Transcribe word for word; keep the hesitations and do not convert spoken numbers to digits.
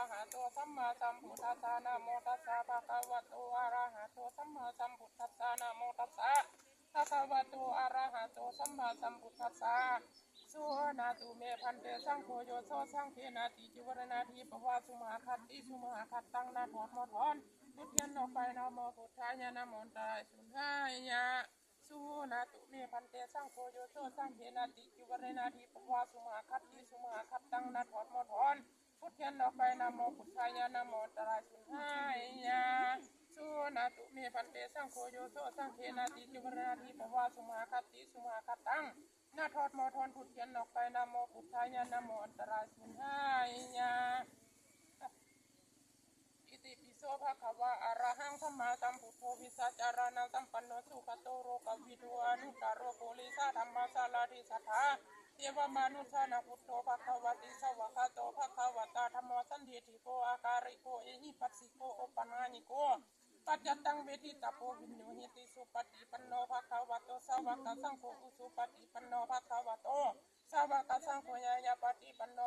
arahato sammāsambuddhassa. Namo tassa bhagavato arahato sammāsambuddhassa. Namo tassa bhagavato arahato sammāsambuddhassa. Suṇātu me bhante saṅgho, yo so saṅghena ticīvarena dīpavā sumuhakati sumuhakataṃ, na dot mo don. พุทเทียนออกไป Namo buddhāya, namo antarāya suṇhāya. Suṇātu me bhante saṅgho, yo so saṅghena ticīvarena dīpavā sumuhakati sumuhakataṃ, na dot mo don. พุทเทียนออกไป Namo buddhāya, namo antarāya suṇhāya. Suṇātu me bhante saṅgho, yo so saṅghena ticīvarena dīpavā sumuhakati sumuhakataṃ, na dot mo don. พุทเทียนออกไป Namo buddhāya, namo antarāya suṇhāya. Itipi so bhagavā arahaṃ sammāsambuddho vijjācaraṇasampanno sugato lokavidū anuttaro purisadammasārathi satthā devamanussānaṃ buddho bhagavāti. Svākkhāto bhagavatā dhammo sandiṭṭhiko akāliko ehipassiko opanayiko paccattaṃ veditabbo viññūhīti. Supaṭipanno bhagavato sāvakasaṅgho, ujupaṭipanno bhagavato sāvakasaṅgho, ñāyapaṭipanno